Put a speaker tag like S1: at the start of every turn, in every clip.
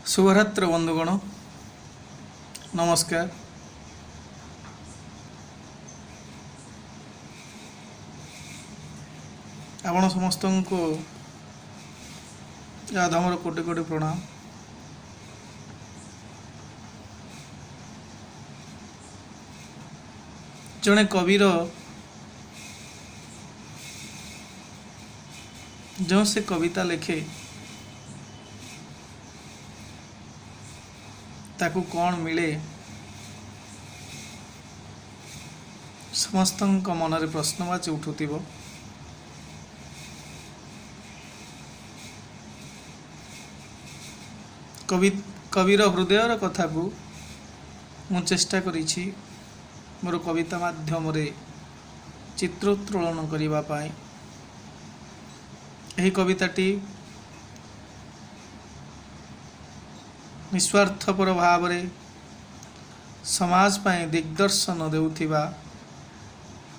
S1: ଶୁଭରାତ୍ର ବନ୍ଧୁଗଣ, ନମସ୍କାର। ଆପଣ ସମସ୍ତଙ୍କୁ ରାଧାମର କୋଟି କୋଟି ପ୍ରଣାମ। ଜଣେ କବିର ଯେଉଁ ସେ କବିତା ଲେଖେ, ତାକୁ କ'ଣ ମିଳେ, ସମସ୍ତଙ୍କ ମନରେ ପ୍ରଶ୍ନବାଚୀ ଉଠୁଥିବ। କବି କବିର ହୃଦୟର କଥାକୁ ମୁଁ ଚେଷ୍ଟା କରିଛି ମୋର କବିତା ମାଧ୍ୟମରେ ଚିତ୍ରୋତ୍ତୋଳନ କରିବା ପାଇଁ। ଏହି କବିତାଟି ନିସ୍ୱାର୍ଥପର ଭାବରେ ସମାଜ ପାଇଁ ଦିଗ୍ଦର୍ଶନ ଦେଉଥିବା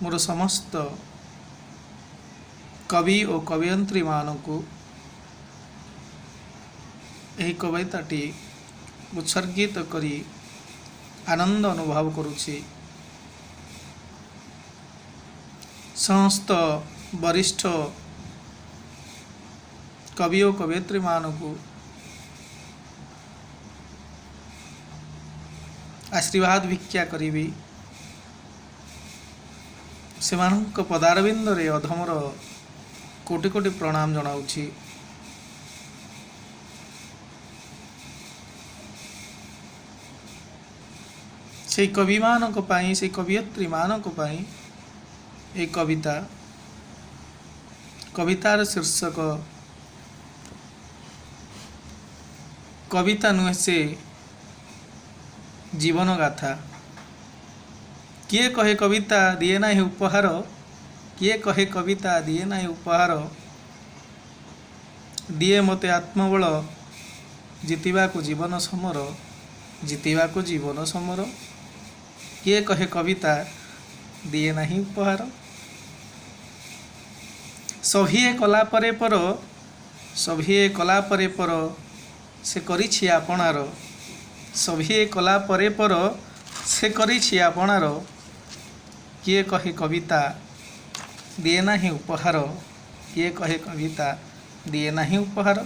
S1: ମୋର ସମସ୍ତ କବି ଓ କବୟିତ୍ରୀମାନଙ୍କୁ ଏହି କବିତାଟି ଉତ୍ସର୍ଗିତ କରି ଆନନ୍ଦ ଅନୁଭବ କରୁଛି। ସମସ୍ତ ବରିଷ୍ଠ କବି ଓ କବୟିତ୍ରୀମାନଙ୍କୁ ଆଶୀର୍ବାଦ ଭିକ୍ଷା କରିବି। ସେମାନଙ୍କ ପଦାରବିନ୍ଦରେ ଅଧମର କୋଟି କୋଟି ପ୍ରଣାମ ଜଣାଉଛି। ସେଇ କବିମାନଙ୍କ ପାଇଁ, ସେଇ କବୟିତ୍ରୀମାନଙ୍କ ପାଇଁ ଏଇ କବିତା। କବିତାର ଶୀର୍ଷକ "କବିତା ନୁହେଁ ସେ ଜୀବନ ଗାଥା"। କିଏ କହେ କବିତା ଦିଏ ନାହିଁ ଉପହାର, କିଏ କହେ କବିତା ଦିଏ ନାହିଁ ଉପହାର, ଦିଏ ମୋତେ ଆତ୍ମବଳ ଜିତିବାକୁ ଜୀବନ ସମର, ଜିତିବାକୁ ଜୀବନ ସମର। କିଏ କହେ କବିତା ଦିଏ ନାହିଁ ଉପହାର? ସଭିଏ କଲା ପରେ ପର, ସଭିଏ କଲା ପରେ ପର, ସେ କରିଛି ଆପଣାର। ସଭିଏ କଲା ପରେ ପର, ସେ କରିଛି ଆପଣାର। କିଏ କହେ କବିତା ଦିଏ ନାହିଁ ଉପହାର? କିଏ କହେ କବିତା ଦିଏ ନାହିଁ ଉପହାର?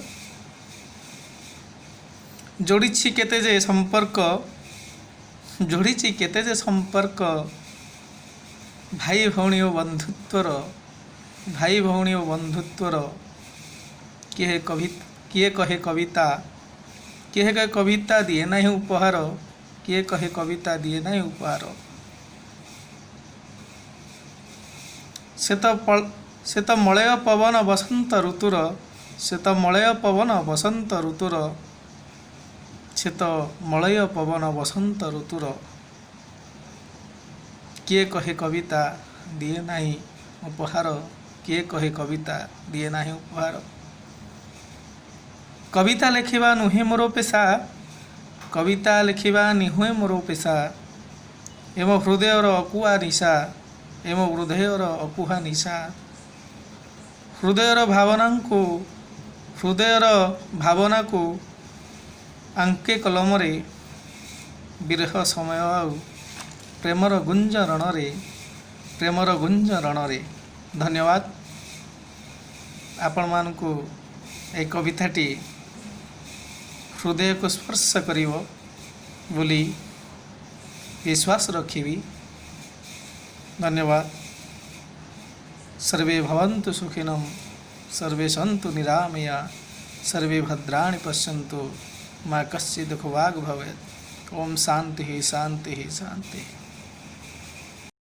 S1: ଯୋଡ଼ିଛି କେତେ ଯେ ସମ୍ପର୍କ, ଯୋଡ଼ିଛି କେତେ ଯେ ସମ୍ପର୍କ, ଭାଇ ଭଉଣୀ ଓ ବନ୍ଧୁତ୍ୱର, ଭାଇ ଭଉଣୀ ଓ ବନ୍ଧୁତ୍ୱର। କିଏ କହେ କବିତା, କିଏ କହେ କବିତା ଦିଏ ନାହିଁ ଉପହାର? କିଏ କହେ କବିତା ଦିଏ ନାହିଁ ଉପହାର? ସେ ତ ମଳୟ ପବନ ବସନ୍ତ ଋତୁର, ସେ ତ ମଳୟ ପବନ ବସନ୍ତ ଋତୁର, ସେ ତ ମଳୟ ପବନ ବସନ୍ତ ଋତୁର। କିଏ କହେ କବିତା ଦିଏ ନାହିଁ ଉପହାର? କିଏ କହେ କବିତା ଦିଏ ନାହିଁ ଉପହାର? କବିତା ଲେଖିବା ନୁହେଁ ମୋର ପେସା, କବିତା ଲେଖିବା ନୁହେଁ ମୋର ପେସା, ଏ ମୋ ହୃଦୟର ଅକୁହା ନିଶା, ଏ ମୋ ହୃଦୟର ଅକୁହା ନିଶା। ହୃଦୟର ଭାବନାକୁ ଆଙ୍କେ କଲମରେ, ବିରହ ସମୟ ଆଉ ପ୍ରେମର ଗୁଞ୍ଜରଣରେ, ପ୍ରେମର ଗୁଞ୍ଜରଣରେ। ଧନ୍ୟବାଦ। ଆପଣମାନଙ୍କୁ ଏହି କବିତାଟି ହୃଦୟକୁ ସ୍ପର୍ଶ କରିବ ବୋଲି ବିଶ୍ୱାସ ରଖିବି। ଧନ୍ୟବାଦ। ସର୍ବେ ଭବନ୍ତୁ ସୁଖିନଃ, ସର୍ବେ ସନ୍ତୁ ନିରାମୟା, ସର୍ବେ ଭଦ୍ରାଣି ପଶ୍ୟନ୍ତୁ, ମା କଶ୍ଚିତ୍ ଦୁଃଖଭାଗ୍ ଭବେତ୍। ଓମ୍ ଶାନ୍ତି ଶାନ୍ତି ଶାନ୍ତି।